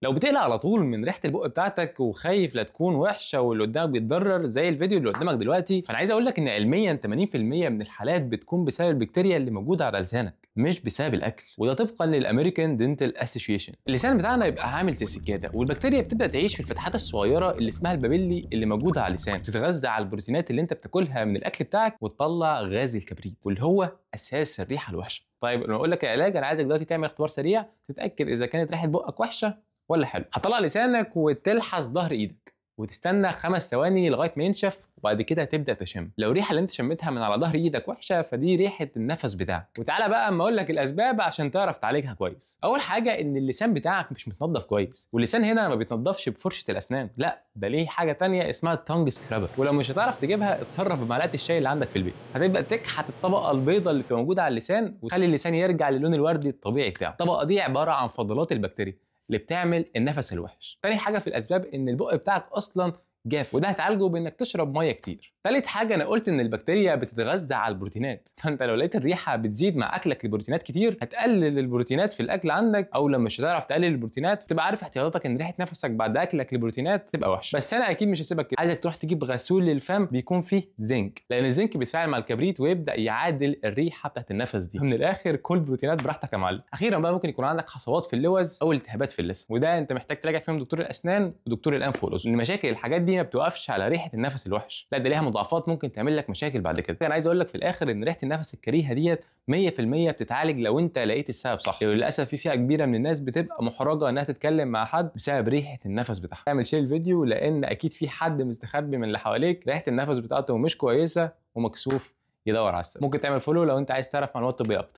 لو بتقلق على طول من ريحه البق بتاعتك وخايف لا تكون وحشة واللي قدامك بيتضرر زي الفيديو اللي قدامك دلوقتي، فانا عايز اقول لك ان علميا 80% من الحالات بتكون بسبب البكتيريا اللي موجودة على لسانك مش بسبب الاكل، وده طبقا لل American Dental Association. اللسان بتاعنا يبقى عامل زي السجادة، والبكتيريا بتبدا تعيش في الفتحات الصغيرة اللي اسمها ال papillae اللي موجودة على اللسان، بتتغذى على البروتينات اللي انت بتاكلها من الاكل بتاعك وتطلع غاز الكبريت واللي هو اساس الريحة الوحشة. طيب لما اقول لك العلاج، انا عايزك دلوقتي تعمل اختبار سريع تتاكد اذا كانت ريحه بقك وحشة ولا حلو. هتطلع لسانك وتلحس ظهر ايدك وتستنى 5 ثواني لغاية ما ينشف، وبعد كده تبدا تشم. لو الريحة اللي انت شميتها من على ظهر ايدك وحشة فدي ريحه النفس بتاعك. وتعالى بقى اما اقول لك الاسباب عشان تعرف تعالجها كويس. اول حاجة ان اللسان بتاعك مش متنضف كويس، واللسان هنا ما بيتنضفش بفرشه الاسنان، لا ده ليه حاجة تانية اسمها tongue scraper، ولو مش هتعرف تجيبها اتصرف بمعلقه الشاي اللي عندك في البيت. هتبدا تكحت الطبقة البيضاء اللي بتبقى موجودة على اللسان وتخلي اللسان يرجع للون الوردي الطبيعي بتاعه. الطبقة دي عبارة عن فضلات البكتيريا اللي بتعمل النفس الوحش. تاني حاجة في الاسباب ان البق بتاعك اصلا جاف، وده هتعالجه بانك تشرب مية كتير. تالت حاجة انا قلت ان البكتيريا بتتغذى على البروتينات، فانت لو لقيت الريحة بتزيد مع اكلك لبروتينات كتير هتقلل البروتينات في الاكل عندك، او لما مش هتعرف تقلل البروتينات تبقى عارف احتياطاتك ان ريحه نفسك بعد اكلك لبروتينات تبقى وحشة. بس انا اكيد مش هسيبك كده، عايزك تروح تجيب غسول للفم بيكون فيه زنك، لان الزنك بيتفاعل مع الكبريت ويبدا يعادل الريحة بتاعت النفس دي. من الاخر كل بروتينات براحتك يا معلم. اخيرا بقى ممكن يكون عندك حصوات في اللوز او التهابات في اللثة، وده انت محتاج تراجع فيهم دكتور الاسنان ودكتور الانف والاذن. مشاكل الحاجات دي ما بتوقفش على ريحه النفس الوحش، لا ده ليها مضاعفات ممكن تعمل لك مشاكل بعد كده. انا عايز اقول لك في الاخر ان ريحه النفس الكريهة ديت 100% بتتعالج لو انت لقيت السبب صح. للاسف في فئة كبيرة من الناس بتبقى محرجه انها تتكلم مع حد بسبب ريحه النفس بتاعها. اعمل share الفيديو لان اكيد في حد مستخبي من اللي حواليك ريحه النفس بتاعته مش كويسة ومكسوف يدور على السبب. ممكن تعمل follow لو انت عايز تعرف معلومات طبية اكتر.